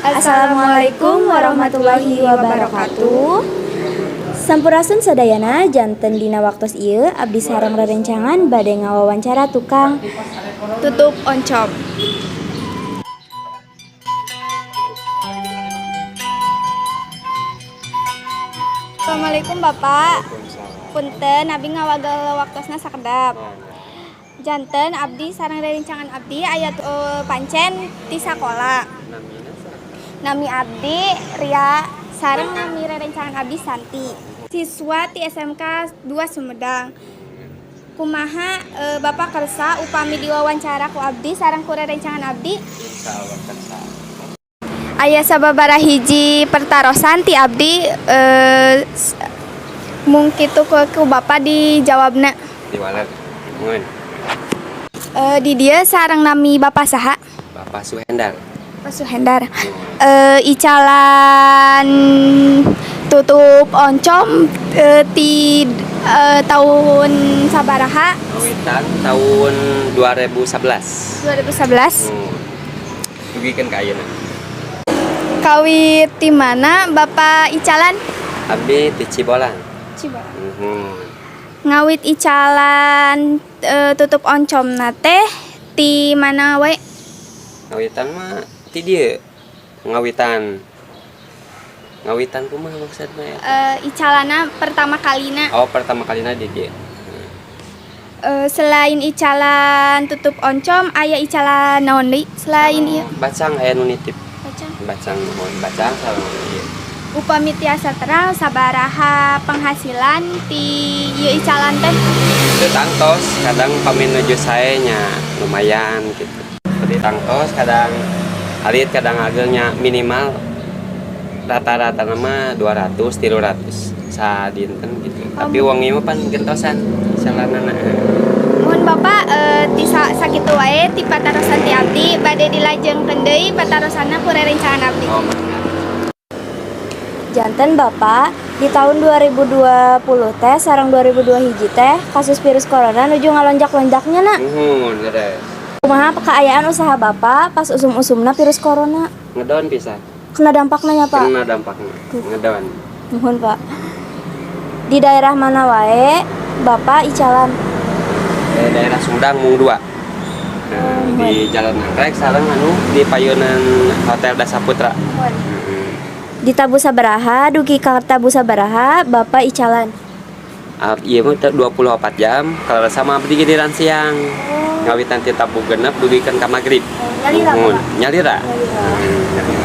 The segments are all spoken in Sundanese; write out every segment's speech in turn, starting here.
Assalamualaikum warahmatullahi wabarakatuh. Sampurasun sadayana. Janten dina waktos ieu abdi sareng rerencangan bade ngawawancara tukang tutup oncom. Assalamualaikum, Bapak. Punten, abdi ngawagel waktosna sakedap. Janten abdi sareng rerencangan abdi aya pancen ti sakola. Nami abdi Ria, sareng nami rerencangan abdi Santi. Siswa ti SMK 2 Sumedang. Kumaha Bapak kersa upami diwawancara ku abdi sareng ku rerencangan abdi? Insya Allah kersa. Aya sababaraha hiji pertarosan ti abdi, mung kitu ku Bapak dijawabna. Diwaler. Muhun. Di dieu sareng nami Bapak saha? Bapak Suhendar. Pak Suhendar. Icalan tutup oncom ti tahun sabaraha? Kawitan tahun 2011. 2011. Dugikeun ka ayeuna. Kawit ti mana Bapak icalan? Abdi ti Cibolang. Cibolang. Muhun. Ngawit icalan tutup oncom teh ti mana we? Ngawitan mah ti dieu. Ngawitan. Ngawitan kumaha maksudna ya? Icalana pertama kalina. Oh, pertama kalina di dieu. Selain icalan tutup oncom, aya icalan naon deui selain ieu? Bacang, aya nu nitip. Bacang. Bacang, muhun, bacang sareng ieu. Upami tiasa terang, sabaraha penghasilan ti ieu icalan teh? Teu tangtos, kadang pami nuju sae nya lumayan gitu. Teu tangtos, kadang alit, kadang ageng nya, minimal rata-rata nama 200 300 sadinten gitu. Tapi wengi mah pan gentosan salanana. Mohon Bapak, ti sakitu wae ti patarosan ti abdi, bade dilajengkeun deui patarosanna ku rerencangan abdi. Oh, mangga. Janten Bapak di tahun 2020 teh sareng 2002 hiji teh kasus virus corona nuju ngalonjak-lonjaknya na. Muhun, leres. Kumaha kaayaan usaha Bapak pas usum-usumna virus corona? Ngedown pisan. Kena dampakna nya, Pak? Kena dampaknya, ngedown. Muhun, Pak. Di daerah mana wae Bapak icalan? Daerah Sumedang mung dua. Nah, di Jalan Anggrek sareng anu di payunan Hotel Dasa Putra. Di tabuh sabaraha dugi ka tabuh sabaraha Bapak icalan? Ah, ieu mah teh 24 jam, kalau sama abdi giliran siang. Ngawitan ti tabuh 6 dugikeun ka magrib. Nyalira, Muhun. Bapak? Nyalira. Nyalira. Nyalira.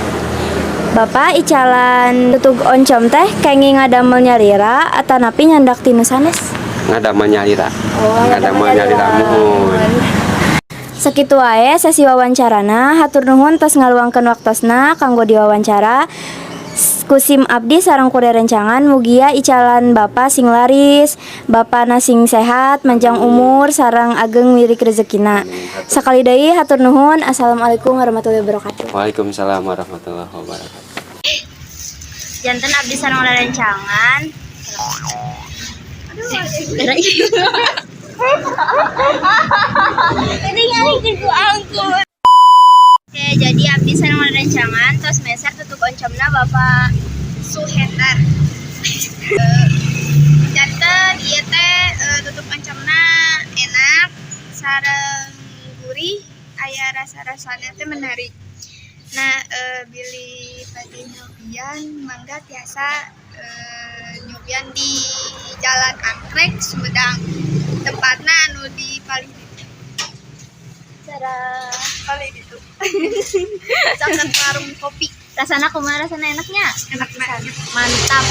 Bapak icalan tutug oncom teh kenging ngadamel nyalira atanapi nyandak ti nu sanes? Ngadamel nyalira. Oh, ngadamel nyalira, muhun. Sakitu wae sesi wawancarana, hatur nuhun tos ngaluangkeun waktosna kanggo diwawancara ku sim abdi sareng ku rerencangan. Mugia icalan Bapak sing laris, Bapakna sing sehat, manjang umur sareng ageng milik rezekina. Sakali deui hatur nuhun. Assalamualaikum warahmatullahi wabarakatuh. Waalaikumsalam warahmatullahi wabarakatuh. Janten abdi sareng rerencangan. Ini ku angkut. Oke, jadi abdi sareng rerencangan tos meser tutug oncomna Bapak Suhendar. Janten ieu teh tutup oncomna enak sareng gurih, aya rasa-rasana teh menarik. Nah, bilih bade nyobian, mangga tiasa nyobian di Jalan Anggrek, Sumedang. Tempatna anu di paling ditu. Cara Paling ditu. Caket warung kopi. Rasana kumaha, rasana enaknya? Enak banget. Mantap.